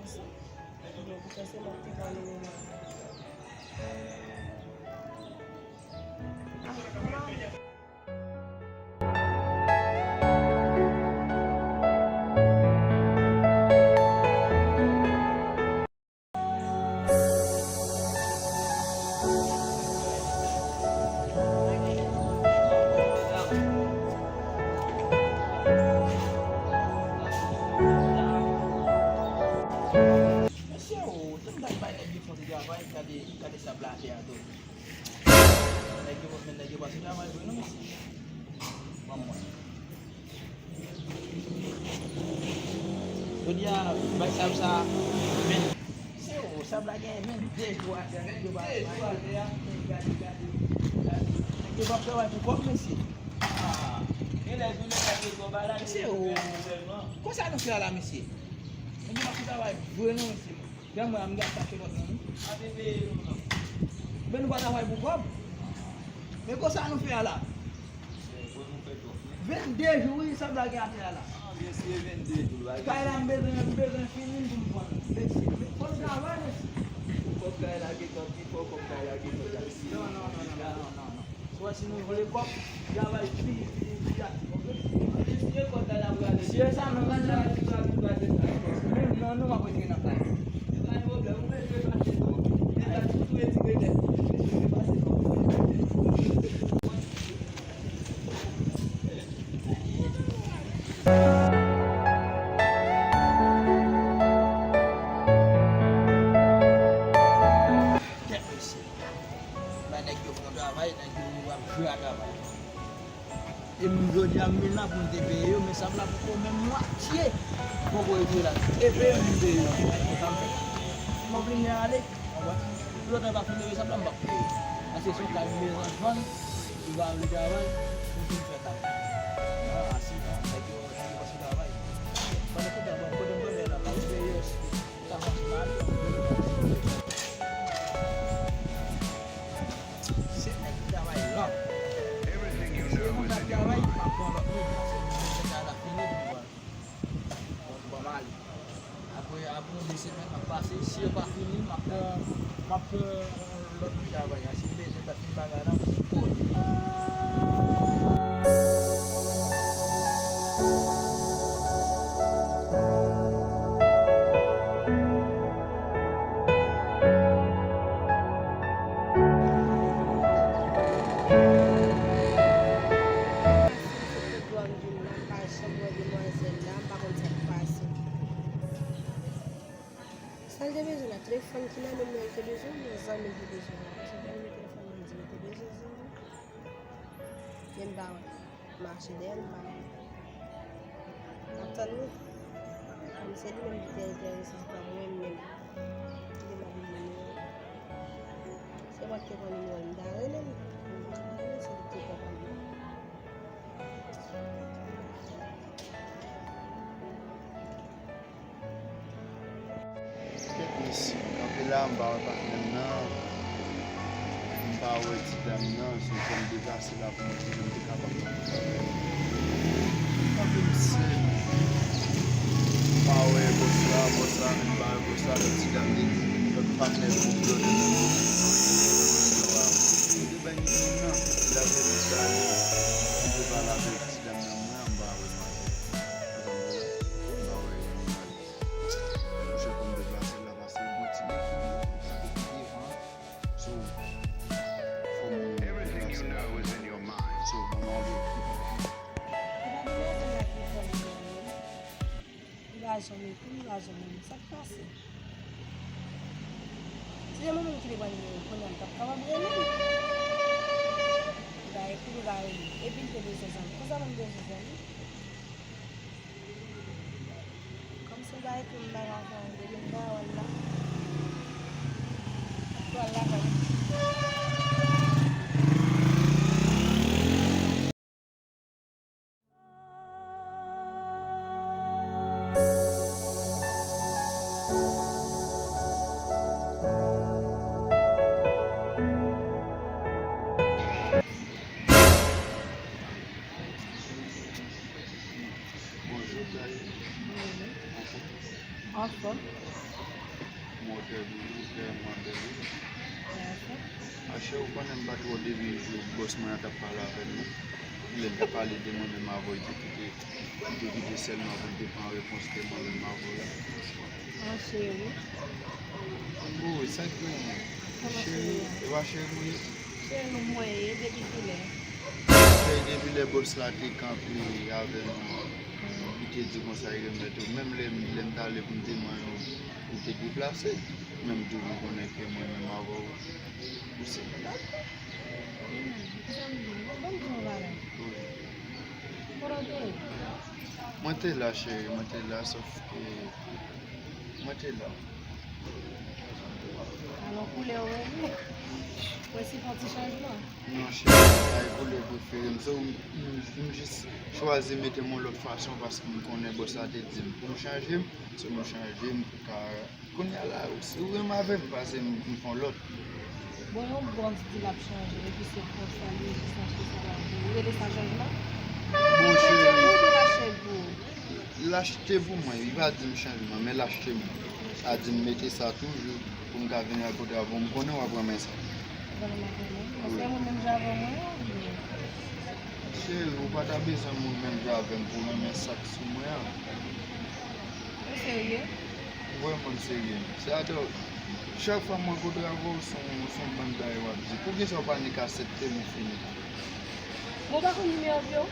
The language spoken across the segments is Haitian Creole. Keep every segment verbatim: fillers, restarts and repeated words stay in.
Mwen pou kòmanse, m ap te pale de mwen. Mesye, o, tann bay, bay nèg yo fon ti travay, gade, gade sab la atè a tou. Nèg yo, men nèg yo pa sou travay vre non, mesye. Ban m wè. Jodi a, bay sab sa, men, se o, sab la gen vennde jou atè, vennde jou atè a, gade, gade, gade, gade. Nèg yo p ap travay pou kòb, mesye. Ah, gen lè jounen sa te gwo bagay, mesye, o. Konsa nou fè a la, mesye. Nèg yo p ap travay vre non, mesye. Gade mwen, m gade sa kilòt mwen wi. Ape peye nou non. Men nou pa travay pou kòb. Men konsa nou fè a la. Vennde jou wi, sab la gen atè a la. Ah, mesye, vennde jou. Kay la m bezwen, m bezwen fini l pou m vann. Mesye, men fò n travay, mesye. Pou kòb kay la gen kòb, pi fò kòb kay la gen kòb. Non, non, non. Si w wè, si nou vle kòb, travay pi, pi, pi aktif, oke? Mesye, kòb la n ap rale. Si e sa, nou va travay pi rapid, pa de sa. Men non, nou m ap retire nan kay. Se pa yon pwoblèm, ou mèt repase non. Men sa tou tou retire nèt. Mesye, repase non. Kèt mesye. Bay nèg yo fon travay, nèg yo ap jwe a travay. E m jodi a m vin la pou m te peye yo, men sab la poko menm mwatye. Poko retire la. E peye m peye yo. Sa m fè. M oblije ale. Konprann? Pou lontan pa fin leve sab la, m p ap peye. Paske se yon kay m bezwen vann, li pa vle travay, pou fin fè kay. Ah, si, non, nèg yo, nèg yo pa sou travay. Pandan tout tan, bon, kote m pran la, pa vle peye yo. Se nèg ki travay la. Si e moun k ap travay, m ap pran lòt moun, paske mwen travay la fini, m pran, m pran m ale. Apre, apre yon de semèn, m ap pase, si yo pa fini, m ap pran, m ap pran lòt moun travay la. Si m bezwen fè yon bagay la, m ap pran. Dwa m vin la, m pa janm wè demwazèl la, m pa konn sa k pase. Sa l te bezwen la, telefòn ki nan men mwen, l te bezwen, yon zanmi l te bezwen la. Se pou l mete telefòn mwen, di l te bezwen zanmi. Men m pa wè. Mache dèyè l, m pa wè. M ap tann wi. Kòm se li menm ki te enterese, se pa mwen menm ki te mande nimewo l. Se mwen ki te pran nimewo l, m ta rele l. M pa rele l, se li ki te pran nimewo l. Kèt mesye, m kanpe la, m pa wè patnè m nan, m pa wè ti dam nan, se fò m deplase la pou m wè kijan m te kapab fè. M kanpe mesye, m pa wè bòs la, bòs la, m pa wè bòs la, lòt ti dam li, lòt patnè m, lòt Li pa janm ekri, li pa janm rele m. Sa k pase? Si se mwen menm ki te pran nimewo l, kounye a m t ap kapab rele l. Li pa ekri, li pa rele m. Epi l te bezwen zanmi. Konsa mwen m bezwen zanmi. Kòm se pa ekri m pa ka fè anyen, depi m pa wè l la. Pral lakay. Anfòm. Mwen trè byen, trè mwen byen. Mèsi. Achè, ou konnen m pa twò depi jou bòs mwen an t ap pale avè m nan. Lè l t ap pale de mwen menm avè w, li te kite, li te kite sèlman pou l te pran repons de mwen menm avè w la. An cheri. Wi, sa k genyen? Kòman cheri, cheri a? E pa cheri m ye? Cheri ou mwen ye, depi kilè? Cheri, depi lè bòs la te kanpe avè nou an, li te di konsa, li remèt ou. Menm lè, lè m t ale pou m te manyen ou, ou te deplase. Men m toujou konnen ke mwen menm avè w, ou se medam. Hmm, zanmi m, ban m di yon bagay. Wi. Kote w te ye? Mwen te la, cheri, mwen te la, sòf ke mwen te la. Alò, koulè w rele? Mwen si fè yon ti chanjman. Non, cheri, sa e koulè prefere m. So, m, m, m jis chwazi mete m yon lòt fason paske m konnen bòs la te di m pou m chanje m. So, m chanje m pou ka Kounye a la, si ou renmen avè m, pase m, m fè yon lòt. Bon, yon bòs di l ap chanje, epi se konsa li ye, jis achte sa l ap di. Ou rele sa chanjman? Bon, cheri. Ou te achte l pou ou. L achte pou mwen, li pa di m chanjman, men l achte mwen. Sa di m mete sa toujou pou m ka vin rankontre avè w. M konnen w ap renmen sa. Ou konnen m ap renmen? Wi. Paske moun menm jan avè mwen an, oubyen? Cheri, ou pa ta bezwen moun menm jan avè m pou renmen sa k sou mwen an. Ou serye? Vrèman m serye. Se atò, chak fwa m rankontre avè w, se yon, se yon bann bagay w ap di. Poukisa w pa nik asepte m, ou fini? Bon, ou pa konn nimewo pye w?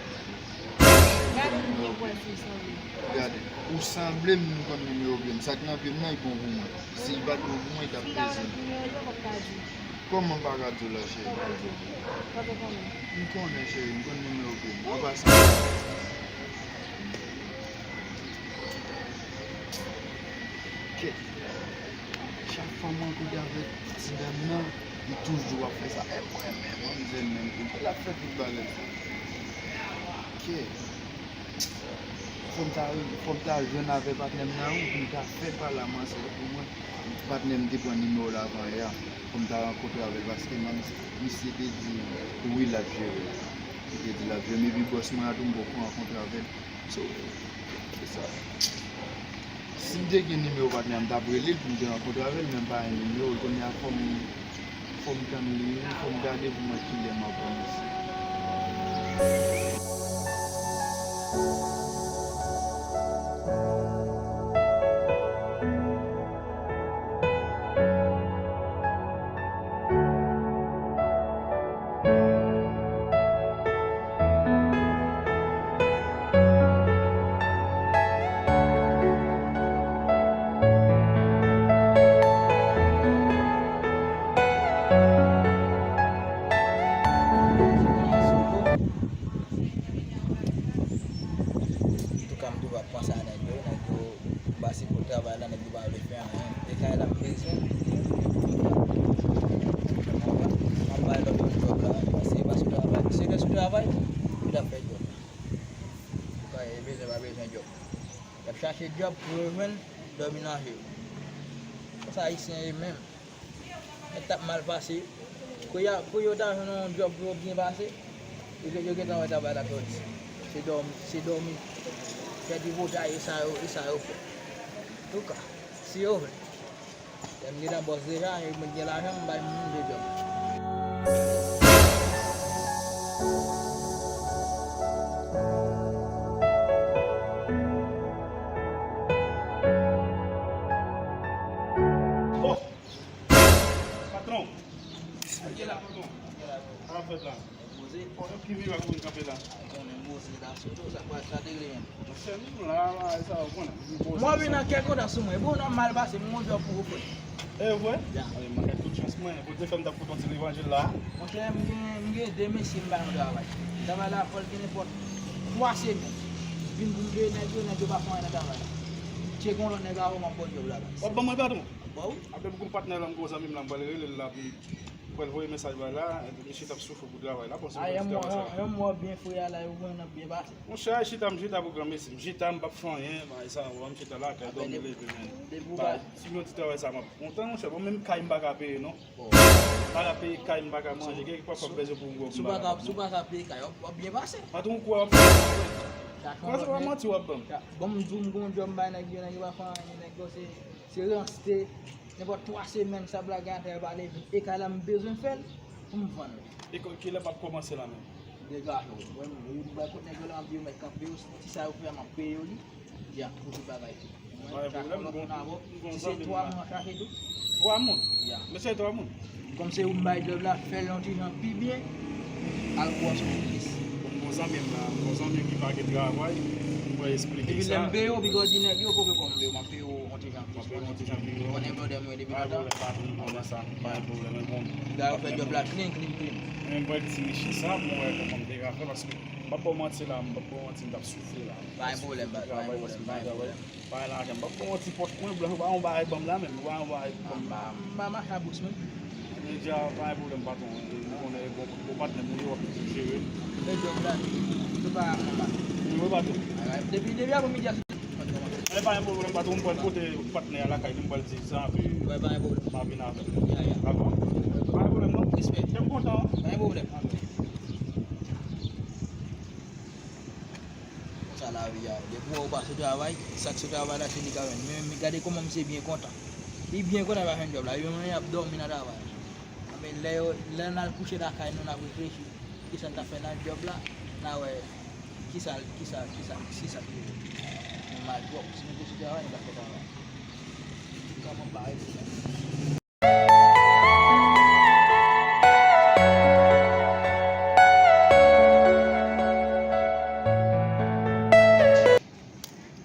Gade m byen pou wè si w sanble. Gade, ou sanble m konn nimewo pye m. Sa k nan pye m nan, li bon pou mwen. Si li pa t bon pou mwen, li t ap peze m. Si m ta konn nimewo pye w, m p ap ka di w. Kòman m pa ka di w la, cheri? Kòman m di w? Kòman w konnen? M konnen, cheri, m konn nimewo pye m. An pasan. Kèt. Chak fwa m rankontre avèk ti dam nan, li toujou ap fè sa. E mwen menm, manmzèl menm tou, l ap fè tout bagay sa. Kèt. Fò m ta, fò m ta jwenn avè patnè m nan, wi, pou m ta fè pale a mansèl pou mwen. Patnè m te pran nimewo l avan yè a. Fò m ta rankontre avè l, paske manm, misye te di wi, l ap jere. Li te di l ap jere, men epi bòs mwen an tou, m poko rankontre avè l. So, se sa. Si m te gen nimewo patnè a, m t ap rele l pou m te rankontre avè l, men m pa gen nimewo l. Kounye a, fò m, fò m tann li, fò m gade pou m wè kilè m ap rann li. Antouka, m toujou ap panse a nèg yo, nèg yo M pase pou travay la, nèg yo pa vle fè anyen. E kay la m bezwen. M ap bay lòt moun djòb la, paske e pa sou travay. Si se te sou travay, yo t ap fè djòb la. Ou ka e bezwen pa bezwen djòb. Y ap chache djòb pou yo jwenn, dòmi nan je yo. Konsa Ayisyen ye menm. Nèg t ap mal pase. Kou y a, kou yo ta jwenn yon djòb pou yo byen pase, yo gen, yo gentan wè travay la pèdi. Se dòmi, se dòmi. Fè tripotay, e sa yo, e sa yo fè. Antouka, si yo vle. Lè m gentan bòs deja, e mwen gen lajan, m bay moun de djòb. Patwon. Sa k gen la, patwon? Sa k ap fèt la? Poze. Patwon, ki mirak moun kanpe la? Ou konnen Moze la sou do, sa k pral sa te li menm? Monchè, nou la, la, sa, ou konnen. Mwen vin nan kè kontan sou mwen. Bon, nòmal pase, m gon djòb pou ou, frè. E vre? Ya. Ay, mwen gen tout chans mwen. Pou te fè m t ap fout yon ti levanjil la. Monchè, m gen, m gen de mesye m ba yon travay. Travay la, fò l gen nenpòt twa semèn. Vin pou m veye nèg yo, nèg yo pa fè anyen nan travay la. Tcheke yon lòt nèg avè w, m ap ba w djòb la, baz. W ap ban mwen, patwon? Ba w. Apre m gon patnè la, m gon zanmi m la, m pral rele l la, pou m pral voye mesaj bay la, epi misye t ap soufri pou travay la, panse yon ti travay sa. Yon mò byen fre a la, yo jwenn nan byen pase. Monchè, chita, m chita pou granmesi, m chita, m p ap fè anyen, bagay sa, m chita lakay, dòmi, leve, men. Depi w pa, si m yon ti travay sa, m ap kontan, monchè, bon, menm kay m pa ka peye, non. M pa ka peye kay, m pa ka manje, gen kèk pafwa m bezwen pou m gòm, m pa ka. Si w pa ka peye kay, w ap, w ap byen pase. Patwon, ou kwè w ap fè anyen? Kwè se pa manti w ap ban m. Bon, m di w, m gon djòb m bay nèg yo, nèg yo pa fè anyen, nèg yo se, se ranste. Nenpòt twa semèn, sa blaga atè yo pa leve. E kay la, m bezwen fè l pou m vann li. E kilè m ap kòmanse la menm? Degaje w. Mwen, m bay kot nèg yo la, m ap di yo mèt kanpe yo. Ti sa yo fè a, m ap peye yo li. Ya, pou tout bagay tou. Mwen, pa gen pwoblèm, m gon, m gon zanmi m la. Si se twa moun, chache tou. Twa moun? Ya. Men se twa moun. Kòm se ou m bay djòb la, fè l yon ti jan pi byen, al gwo sou plis. M gon zanmi m la, m gon zanmi m ki pa gen travay, m pral esplike sa. Epi lè m peye w, bigòdi nèg yo, kote kòm yo, m ap peye w yon ti jan plis. M ap peye w yon ti jan pi byen. Konnen blòdè mwen depi lontan. Pa gen pwoblèm, pa gen pwoblèm, pa gen pwoblèm, men bon. Piga yo fè djòb la clean, clean, clean. Men m pral di mesye sa, pou m wè kòman m te ka fè, paske m p ap ba w manti la, m p ap ba w manti, m t ap soufri la. Pa gen pwoblèm, pa gen pwoblèm, pa gen pwoblèm. Bay lajan. M p ap pran yon ti pòt mwen, blan, ou pa yon bagay ban m la menm, ou pa yon bagay ban m. M pa, m pa mache a bous menm. Ebyen, dja, pa gen pwoblèm, patwon. Ou konnen, bon, bon patnè m ou ye, w ap toujou jere. Men djòb la, nou pa kòmanse. Wi, wi, patwon. Depi, depi aprèmidi a, sou. Men pa gen pwoblèm, patwon, m pral pote patnè a lakay li, m pral di sa, epi m ap vin avè l. Ya, ya. Dakò? Pa gen pwoblèm, non. Respè. Kè m kontan, wi. Pa gen pwoblèm. Konsa lavi a ye. Depi w wè ou pa sou travay, sa k sou travay la, se li k ap jwenn. Men, men gade kòman misye byen kontan. Li byen kontan pa jwenn djòb la. Li menm ap dòmi nan travay. Anben, lè yo, lè n al kouche lakay nou, n ap reflechi kisa n t ap fè nan djòb la, n a wè kisa, kisa, kisa, kisa ki rive. Nou mal twòp. Si nou te sou travay, nou t ap fè travay. Kòman bare pou mwen.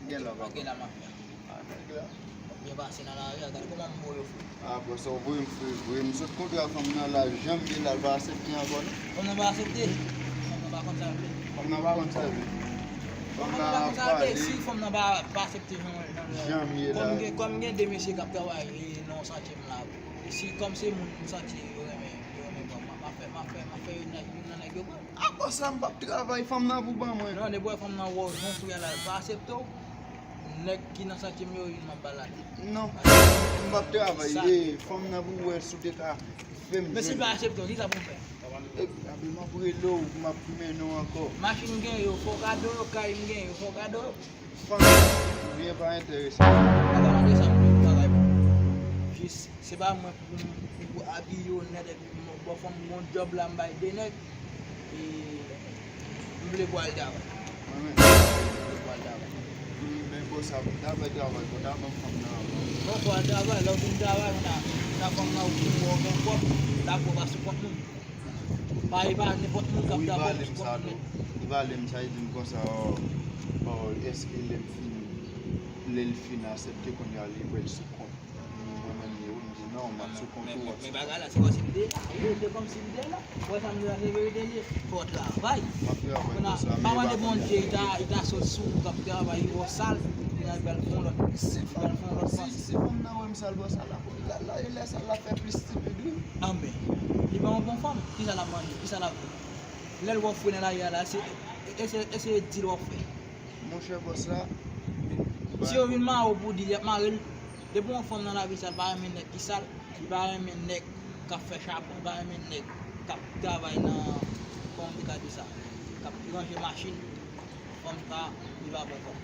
Gen la, papa. Gen la, mafya. Ah, nèg la. Byen pase nan lari a, gade kòman m voye w fre. Ah, bò, sa w voye m fre vre. M sot kontre a fanm nan la, jan m ye la, l pa aksepte ankò, non. Fanm nan pa aksepte. Fanm nan pa konn sa l vle. Fanm nan pa konn sa l vle. Fanm nan pa konn sa l vle. Si fanm nan pa, pa aksepte jan, jan, jan m ye la. Kòm gen, kòm gen de mesye k ap travay, e, nan santye m la. E si kòm se moun m santi yo renmen, yo renmen pran, m ap fè, m ap fè, m ap fè youn nan, youn nan nèg yo pran. Apre sa, m p ap travay, fanm nan pou ban mwen. Non, depi w wè fanm nan wè w jan w fè a la, l pa aksepte w, nèg ki nan santye m yo, youn m ap ba l la. Non, m p ap travay. E, fanm nan pou wè si w te ka fè m jwenn. Men si l pa aksepte w, kisa pou m fè? E, api m ap rele w, m ap mennen w ankò. Machin m gen yo, fò w gade yo, kay m gen yo, fò w gade yo. Fanmi, byen pa enterese. Mwen pa mande sa pou yon bagay pou mwen. Jis, se pa mwen pou m, pou abiye w nèt epi m ba w fanm m gon djòb la m bay de nèg. E m vle pou al travay. Mwen menm. M vle pou al travay. M, men bon sa pou ta fè travay, pou ta ban fanm nan avan. Bon, pou al travay, lè w fin travay, ou ta, ta fanm nan ou pou w gen kòb, la pou w pa sou kont moun. Pa, e pa nenpòt moun k ap travay sou kont moun. Li pale m sa, li di m konsa, ò, ò, èske lè m fin, lè l fin aksepte kounye a, li pral sou kont mwen menm li ye wi? M di, non, m ap sou kont ou, w ap sou kont mwen. Men bagay la, se kòmsi m te la. Wi, se kòmsi m te la. Ou wè sa m di la, se verite l ye. Fò w travay. M ap travay pou sa, men pa mande Bondye, li ta, li ta sot sou ou k ap travay, li wè w sal, li pral fè yon lòt, li pral fè yon lòt pase. Si fanm nan wè m sal, bò sa la, la, la, e lè sa l ap fè plis stipid, wi. Anben, li pa yon bon fanm. Kisa l ap mande? Kisa l ap vle? Lè l wè w fre nan lari a la, se, e, e, se, e se di l w ap fè. Monchè bòs la. Si yo vin mare w pou di l, y ap mare l. Depi yon fanm nan lavi sa, l pa renmen nèg ki sal, li pa renmen nèg k ap fè chabon, li pa renmen nèg k ap travay nan, kòman m te ka di sa, k ap ranje machin. Fanm sa, li pa bon fanm.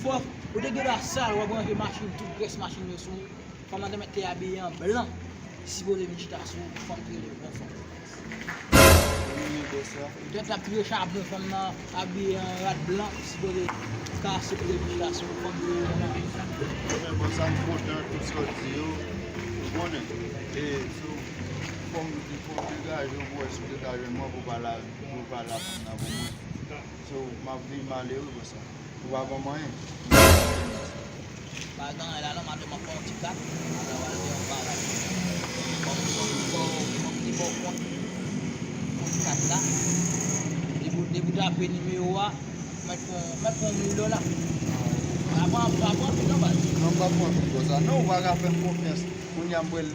Fò, ou te gen dwa sal, w ap ranje machin, tout grès machin yo sou ou. Fanm nan te mèt te abiye an blan. Sipoze vin chita sou ou, fanm ki rele bon fanm. Wi, bòs la. Ou te ap tire chabon, fanm nan abiye an rad blan, sipoze ka sipoze vin chita sou ou, fanm ki rele bon fanm. Mwen, bòs la, m kontan tout sa w di yo. Ou konnen. E, so, fò m, fò m degaje w pou wè si w te ka jwenn mwen pou pale a, pou pale a fanm nan pou mwen. So, m ap viv malere, bòs la. Ou pa ban m anyen. Pa gen anyen la non, madanm ap fè yon ti kat, madanm al fè yon bagay. Kòm, kòm li ba w, kòm li ba w kont, kont kat la, depi, depi w tape nimewo a, mèt pran, mèt pran yon mil dola. Pa pran, pa pran anpil non baz. Non, m pa pran anpil konsa. Non, ou pa ka fè m konfyans. Kounye a m pral,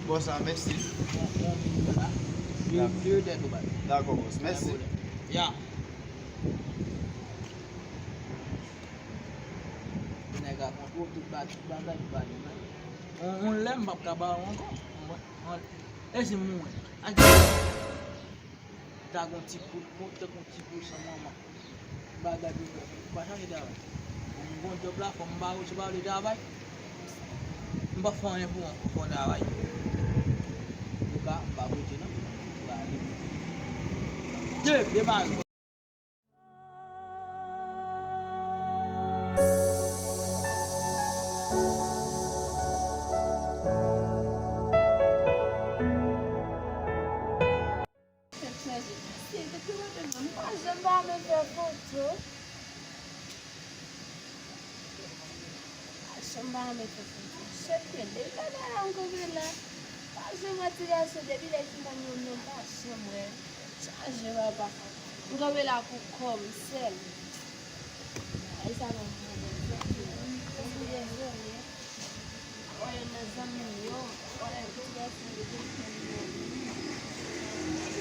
bòs la, mèsi. Pran, pran yon mil dola. De, de tèt ou baz. Dakò, bòs. Mèsi. Ya. Nèg a kontwòl tout ba-, tout bagay, tout bagay, men yon, yon lè m p ap ka ba ou ankò. Mwen, mwen, e si m mouri? Ak ta gon ti kout, gon, ta gon ti kout san manman. Bagay pou fè. Pa chache travay. Bon, m gon djòb la, fò m ba ou, si w pa vle travay. M pa fè anyen pou, pou travay. Antouka, m pa vote non. M pa ale vote. Ye, demare. Tèt chaje. Si, depi maten, m pa janm pa renmen fè foto. Pa janm pa renmen fè foto. Chèf mwen, depi lè la m kanpe la. Pa janm wè ti gason, depi lè ki ban m yon non, pa janm wè. Tèt chaje, papa. M kanpe la pou kò m sèl. Ay, sa ban m pwoblèm. Mwen dezole. Wè, youn nan zanmi m yo, wè, ti gason yo te fè m yo.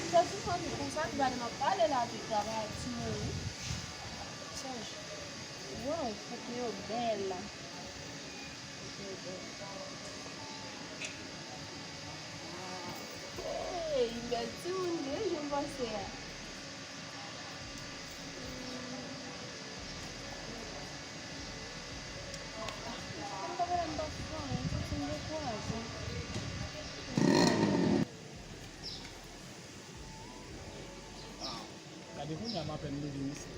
Sa souvan vin konsa, ki gade m ap pale la, tout travay, timoun. Chanje. Waw, foto yo bèl. Foto yo bèl. Hey, bèl timoun vre, jan m panse a. Gade kounye a m apèn leve mesye.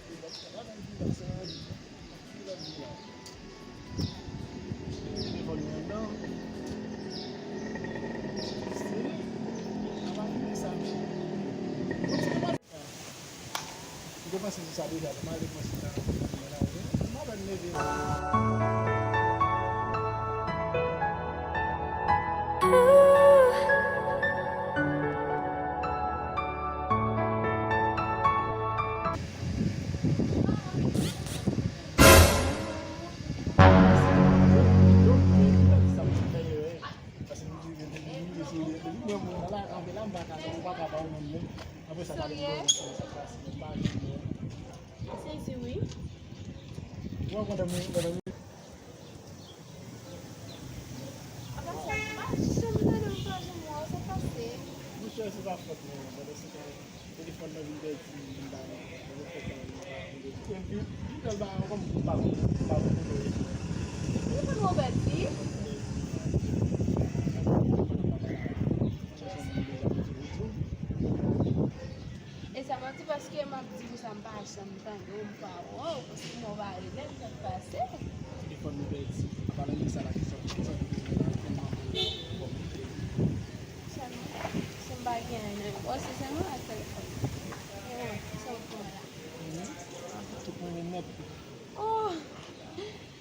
Telefòn mwen anndan. Seri. Apa li sa. Ou te panse sou sa deja, m ale pran sou sa. M apèn leve. Serye? Sezi, wi. Apa sa, m pa janm tande, m pa janm wè w, sa pase? Monchè, se pa fòt mwen, pandan se tan, telefòn nan vin pèdi, m pa, telefòn nan vin pèdi. Epi, pi bèl bagay ankò, m pa, m pa konn kote l ye. Telefòn mwen pèdi? Chèche moun deja pèdi YouTube. E sa manti paske m ap di konsa m pa janm tande w, m pa wè w, paske mwen pa rele m, sa k pase? Telefòn mwen pèdi. Apa nan sa la, ki sòti, ki sòti bezwen la, tèlman moun nan kòmante. Sèlman, si m pa gen anyen nan bò, se sèlman ak telefòn. E mwen, sa w fè la? Tout mwen nèt. Oh!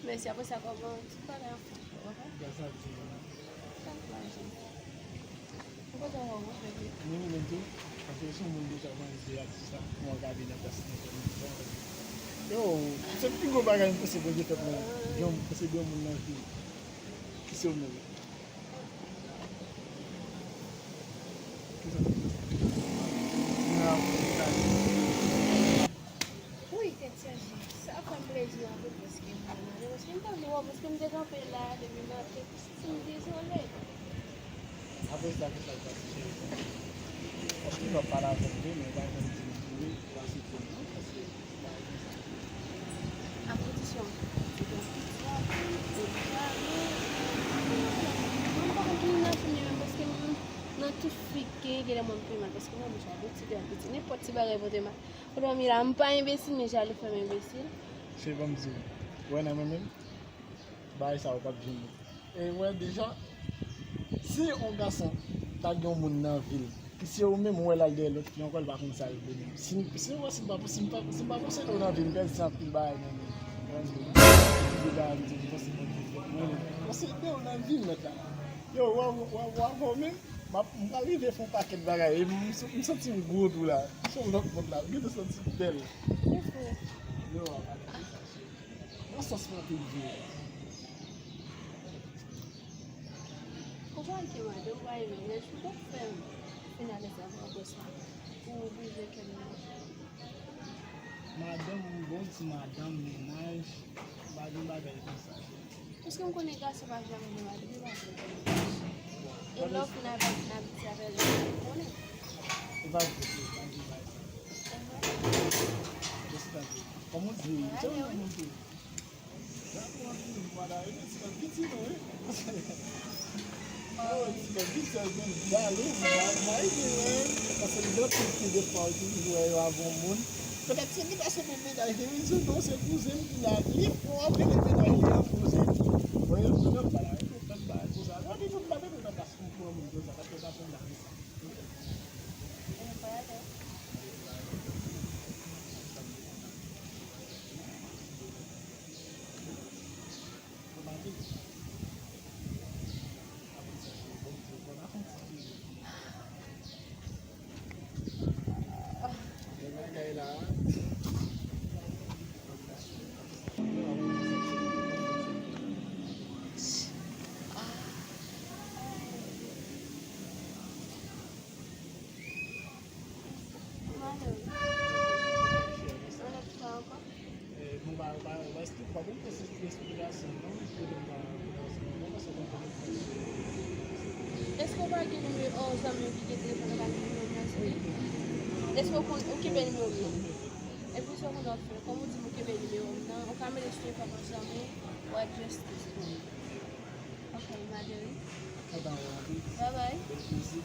Mèsi, apre sa, kòman tout bagay anfòm, ok? Gras a Dye. Sa k mache? Ou kontan wè w, frè? Mwen menm tou, paske se yon moun deja manje ak tout sa, mwen gade nan plas nan fè manje. Yo, se pi gwo bagay m panse Bondye fè pou mwen. Yon, se yon moun nan vi. Ki se ou menm? Ki sa? Nan Wi, tèt chaje. Sa fè m plezi anpil paske m pa manje, paske m tande w, paske m te kanpe la depi maten, si m dezole. Apre sa, ki sa k pase, cheri? Paske w ap pale avè m tou, men w pa janm di m tou, wi, w a site m non, paske w pa renmen sa. Apouzisyon. Ou gen piti anpil, ou jalou. Mwen pa gen nan fimi menm, paske m, nan tout fi gen, gen lè mwen m pi mal, paske mwen m jalou, ti de an piti, nenpòt ti bagay pote mal. Ou dòmi la, m pa enbesil, men jalou fè m enbesil. Cheri, ban m di w, ou wè nan mwen menm, bagay sa yo p ap janm bon. E wè deja, si yon gason ta gen yon moun nan vi l, ki se ou menm, ou wè l al dèyè lòt fi ankò, l pa konn sa l vle menm. Si, si, wè, si m pa, si m pa, si m pa posede w nan vi m, m pèdi anpil bagay nan men m. Wè, m di, m di, m di, m posede w nan vi m, mèt la. Yo, w a, w a, w a, w a, menm, m ap, m pral rive fè yon pakèt bagay, e m, m santi m gwo tou la. M se yon lòt moun la, m gentan santi m bèl. Yo, w a pale de sa, cheri. Nan sans mwen te vle. Ou pa gen madanm, ou pa gen mennaj, ou t ap fè m fin ale sa pou apre sa. Ou oblije kè m nan. Madanm, bon ti madanm, mennaj, m pa gen bagay konsa. Paske m konnen gason pa janm gen madanm, li pa janm gen mennaj. E lè w fin avèk, fin abitye avèk li, ou konnen. E pa vre, e pa vre, bagay sa. E vre. Kòman w di, se yon moun tou. Dakò, anpil, m pa dakò. Epi ti nan piti nou, wi. Ti bèl vit, se gen gale, bay, bay, gen, paske li gen anpil fi defwa, yo toujou wè yo avè yon moun. Petèt se li, paske menm mennaj li, li di, "Non, se kouzen m ki la, li fò, men li mennaj li an kouzen." Mwen, yo di, "Non, pa la, yo fè bagay konsa." Lè yo di, "Nou pa mete nan plas pou pran moun konsa, paske sa fè mal." Malere. Yon lòt fwa ankò. Bon, ba, ba, ba, esplik, ba, bon, pwosesis de esplikasyon, non? Kote m ta, kote m ta, non, paske mwen konn. Èske w pa gen nimewo, yon zanmi w ki gen telefòn nan pa gen nimewo m nan sou li? Èske w konn, ou kenbe nimewo m nan? Epi sa w konn w ap fè, kòm ou di m ou kenbe nimewo m nan, ou ka mete sou enfòmasyon mwen, ou adrès li. Ok, Madeline. Bye bye. Mèsi.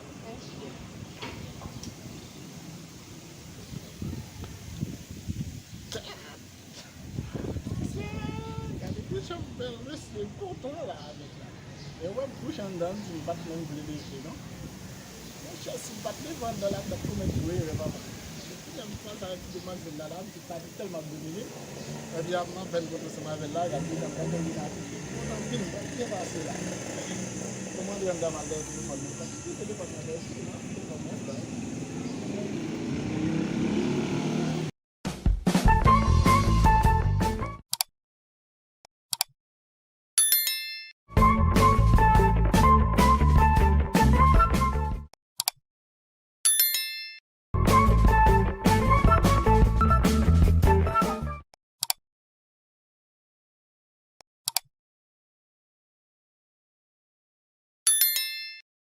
Gade ki jan bèl mesye kontan la avèk la. E wè m kouche anndan, m di m pa t menm vle leve non. Monchè, si m pa t leve anndan la, m t ap komèt gwo erè papa. Depi lè m pran sa ti demwazèl la la, m te pale tèlman domine. Epi ap m anpèn kontre ansanm avè l la, gade jan m gade l vin atake. Kontan anpil, sa k byen pase la. Kòman l rann dam al dèyè telefòn nan? Paske telefòn nan dèyè sou li, non? Telefòn nan,